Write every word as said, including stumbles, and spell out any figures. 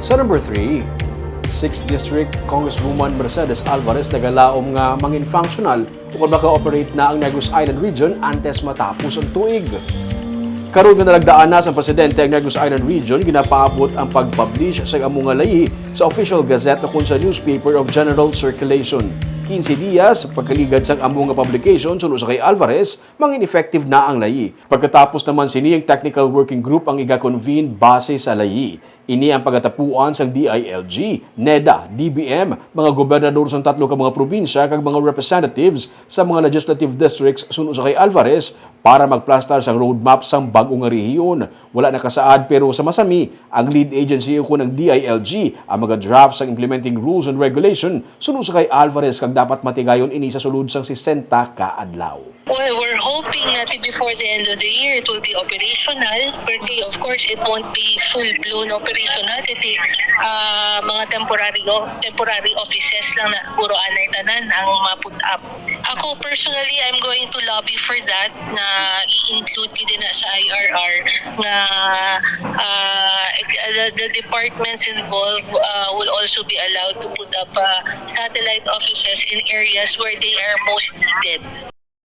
Sa number three, sixth District Congresswoman Mercedes Alvarez nagalaom nga mangin functional o maka-operate na ang Negros Island Region antes matapos ang tuig. Karon nga nalagdaan na sang presidente ang Negros Island Region, ginapaabot ang pag-publish sa amo nga layi sa Official Gazette ukon sa Newspaper of General Circulation. Quince dias pagkaligad sang amo nga publication, suno sa kay Alvarez, mangin effective na ang layi. Pagkatapos naman sini, ang technical working group ang iga-convene base sa layi. Ini ang pagatapuan sang D I L G, neda, D B M, mga gobernador sang tatlo ka mga probinsya kag mga representatives sa mga legislative districts suno sa kay Alvarez para magplastar sang roadmap sang bag-o nga rehiyon. Wala nakasaad, pero sa masami, ang lead agency ukon ang D I L G ang magadraft sang implementing rules and regulation suno sa kay Alvarez kag dapat matigayon ini sa sulod sang sesenta ka adlaw. Well, we're hoping that before the end of the year, it will be operational. But of course, it won't be full-blown operational kasi ah, mga temporary o- temporary offices lang na guro anay tanan ang ma-put up. Ako personally, I'm going to lobby for that na i-include gid na sa I R R nga uh, the, the departments involved uh, will also be allowed to put up uh, satellite offices in areas where they are most needed.